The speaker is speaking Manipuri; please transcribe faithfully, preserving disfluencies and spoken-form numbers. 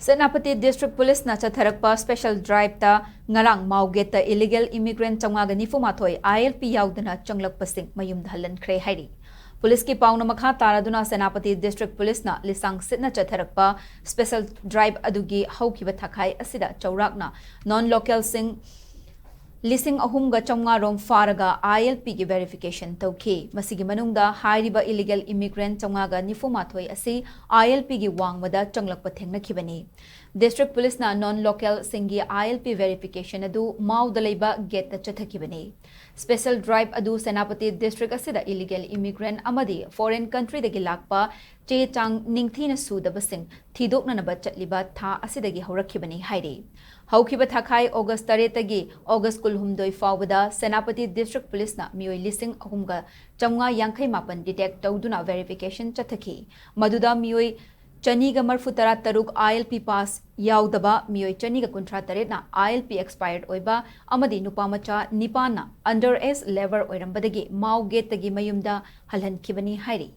ꯁꯦꯅꯥꯄꯇꯤ ꯗꯤꯁꯇ꯭ꯔꯤꯛ ꯄꯨꯂꯤꯁꯅ ꯆꯠꯊꯔꯛꯄ ꯁ꯭ꯄꯦꯁꯦꯜ ꯗ꯭ꯔꯥꯏꯚꯇ ꯉꯔꯥꯡ ꯃꯥꯎꯒꯦꯠꯇ ꯏꯂꯤꯒꯦꯜ ꯏꯃꯤꯒ꯭ꯔꯦꯟꯠ ꯆꯥꯝꯃꯉꯥꯒ ꯅꯤꯐꯨ ꯃꯥꯊꯣꯏ ILP ꯌꯥꯎꯗꯅ ꯆꯪꯂꯛꯄꯁꯤꯡ ꯃꯌꯨꯝꯗ ꯍꯜꯍꯟꯈ꯭ꯔꯦ ꯍꯥꯏꯔꯤ꯫ ꯄꯨꯂꯤꯁꯀꯤ ꯄꯥꯎꯅ ꯃꯈꯥ ꯇꯥꯔꯗꯨꯅ ꯁꯦꯅꯥꯄꯇꯤ ꯗꯤꯁꯇ꯭ꯔꯤꯛ ꯄꯨꯂꯤꯁꯅ ꯂꯤꯁꯥꯡ ꯁꯤꯠꯅ ꯆꯠꯊꯔꯛꯄ ꯁ꯭ꯄꯦꯁꯦꯜ ꯗ꯭ꯔꯥꯏꯚ ꯑꯗꯨꯒꯤ ꯍꯧꯈꯤꯕ ꯊꯥꯈꯥꯏ ꯑꯁꯤꯗ ꯆꯥꯎꯔꯥꯛꯅ ꯅꯣꯟ ꯂꯣꯀꯦꯜꯁꯤꯡ ꯂꯤꯁꯤꯡ ꯑꯍꯨꯝꯒ ꯆꯥꯝꯃꯉꯥ ꯔꯣꯝ ꯐꯥꯔꯒ ILPꯒꯤ ꯚꯦꯔꯤꯐꯤꯀꯦꯁꯟ ꯇꯧꯈꯤ꯫ ꯃꯁꯤꯒꯤ ꯃꯅꯨꯡꯗ ꯍꯥꯏꯔꯤꯕ ꯏꯂꯤꯒꯦꯜ ꯏꯃꯤꯒ꯭ꯔꯦꯟꯠ ꯆꯥꯝꯃꯉꯥꯒ ꯅꯤꯐꯨ ꯃꯥꯊꯣꯏ ꯑꯁꯤ ILPꯒꯤ ꯋꯥꯡꯃꯗ ꯆꯪꯂꯛꯄ ꯊꯦꯡꯅꯈꯤꯕꯅꯤ꯫ ꯗꯤꯁꯇ꯭ꯔꯤꯛ ꯄꯨꯂꯤꯁꯅ ꯅꯣꯟ ꯂꯣꯀꯦꯜꯁꯤꯡꯒꯤ ILP ꯚꯦꯔꯤꯐꯤꯀꯦꯁꯟ ꯑꯗꯨ ꯃꯥꯎꯗ ꯂꯩꯕ ꯒꯦꯠꯇ ꯆꯠꯊꯈꯤꯕꯅꯤ꯫ ꯁ꯭ꯄꯦꯁꯦꯜ ꯗ꯭ꯔꯥꯏꯚ ꯑꯗꯨ ꯁꯦꯅꯥꯄꯇꯤ ꯗꯤꯁꯇ꯭ꯔꯤꯛ ꯑꯁꯤꯗ ꯏꯂꯤꯒꯦꯜ ꯏꯃꯤꯒ꯭ꯔꯦꯟꯠ ꯑꯃꯗꯤ ꯐꯣꯔꯦꯟ ꯀꯟꯇ꯭ꯔꯤꯗꯒꯤ ꯂꯥꯛꯄ ꯆꯦ ꯆꯥꯡ ꯅꯤꯡꯊꯤꯅ ꯁꯨꯗꯕꯁꯤꯡ ꯊꯤꯗꯣꯛꯅꯅꯕ ꯆꯠꯂꯤꯕ ꯊꯥ ꯑꯁꯤꯗꯒꯤ ꯍꯧꯔꯛꯈꯤꯕꯅꯤ ꯍꯥꯏꯔꯤ꯫ ꯍꯧꯈꯤꯕ ꯊꯥꯈꯥꯏ ꯑꯣꯒꯁ ꯇꯔꯦꯠꯇꯒꯤ ꯑꯣꯒꯁ ꯀꯨꯟꯍꯨꯝꯗꯣꯏ ꯐꯥꯎꯕꯗ ꯁꯦꯅꯥꯄꯇꯤ ꯗꯤꯁꯇ꯭ꯔꯤꯛ ꯄꯨꯂꯤꯁꯅ ꯃꯤꯑꯣꯏ ꯂꯤꯁꯤꯡ ꯑꯍꯨꯝꯒ ꯆꯥꯝꯃꯉꯥ ꯌꯥꯡꯈꯩ ꯃꯥꯄꯟ ꯗꯤꯇꯦꯛ ꯇꯧꯗꯨꯅ ꯚꯦꯔꯤꯐꯤꯀꯦꯁꯟ ꯆꯠꯊꯈꯤ꯫ ꯃꯗꯨꯗ ꯃꯤꯑꯣꯏ ꯆꯅꯤꯒ ꯃꯔꯐꯨ ꯇꯔꯥ ꯇꯔꯨꯛ ILP ꯄꯥꯁ ꯌꯥꯎꯗꯕ, ꯃꯤꯑꯣꯏ ꯆꯅꯤꯒ ꯀꯨꯟꯊ꯭ꯔꯥ ꯇꯔꯦꯠꯅ ILP ꯑꯦꯛꯁꯄꯥꯌꯔ ꯑꯣꯏꯕ ꯑꯃꯗꯤ ꯅꯨꯄꯥ ꯃꯆꯥ ꯅꯤꯄꯥꯟꯅ ꯑꯟꯗꯔ ꯑꯦꯖ ꯂꯦꯕꯔ ꯑꯣꯏꯔꯝꯕꯗꯒꯤ ꯃꯥꯎ ꯒꯦꯠꯇꯒꯤ ꯃꯌꯨꯝꯗ ꯍꯜꯍꯟꯈꯤꯕꯅꯤ ꯍꯥꯏꯔꯤ꯫